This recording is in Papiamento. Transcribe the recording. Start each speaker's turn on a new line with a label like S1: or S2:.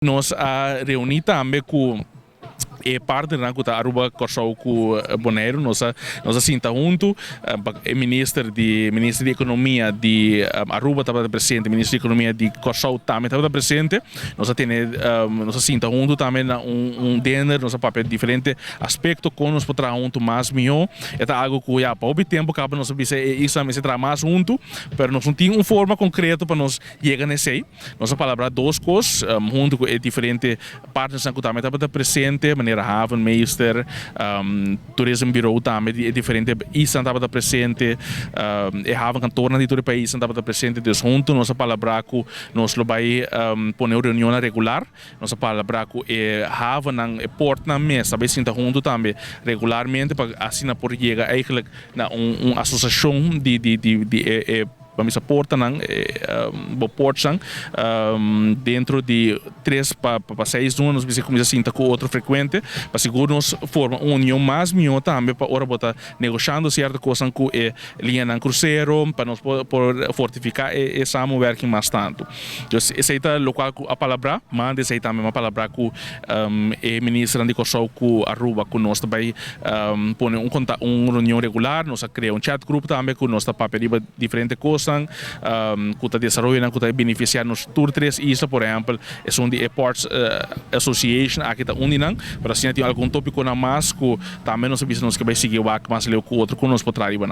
S1: Nos a reuní tambe ku e partnernan ku ta Aruba, Kòrsou ku Boneiru. Nos a sinta huntu. E minister di ekonomia di Aruba tabata presente, minister di ekonomia di Kòrsou tambe tabata presente. Nos a sinta huntu tambe na un dinner, nos a papia diferente aspekto kon nos por traha huntu mas mihó. E ta algu ku ya pa hopi tempu kaba nos a bisa e isla mester traha mas huntu, pero nos no tin un forma konkreto pa nos yega na esei. Nos a palabrá dos kos huntu ku e diferente partners ku tambe tabata presente, manera havenmeester, tourism bureau tambe di diferente isla tabata presente, e havenkantoor di tur pais tabata presente. Dus huntu nos a palabrá ku nos lo bai pone un reunion regular. Nos a palabrá ku e haven, e portnan mes, bai sinta huntu tambe regularmente pa asina por yega eigenlijk na un asosiashon di e pa mi portanan bo portnan dentro di 3 pa 6 luna. Nos mester kuminsá sinta ku otro frekuente pa sigur nos forma un union mas mihó tambe pa ora bo ta negoshando sierto kos ku e liñanan krusero, pa nos por fortifiká e samenwerking mas tantu. Dus esei ta loke a palabrá, mas esei tambe a palabrá ku e minister di Kòrsou ku Aruba ku nos tambe pone un reunion regular. Nos a krea un chat group tambe ku nos ta papia riba diferente kos ku ta desaroyo ku ta benefisiá nos tur tres isla. Por ehèmpel, esun di Ports Association aki ta un di nan, pero asina tin algun tópiko mas ku tambe nos a bisa nos ke bai sigui wak mas leu ku otro ku nos por traha riba nan.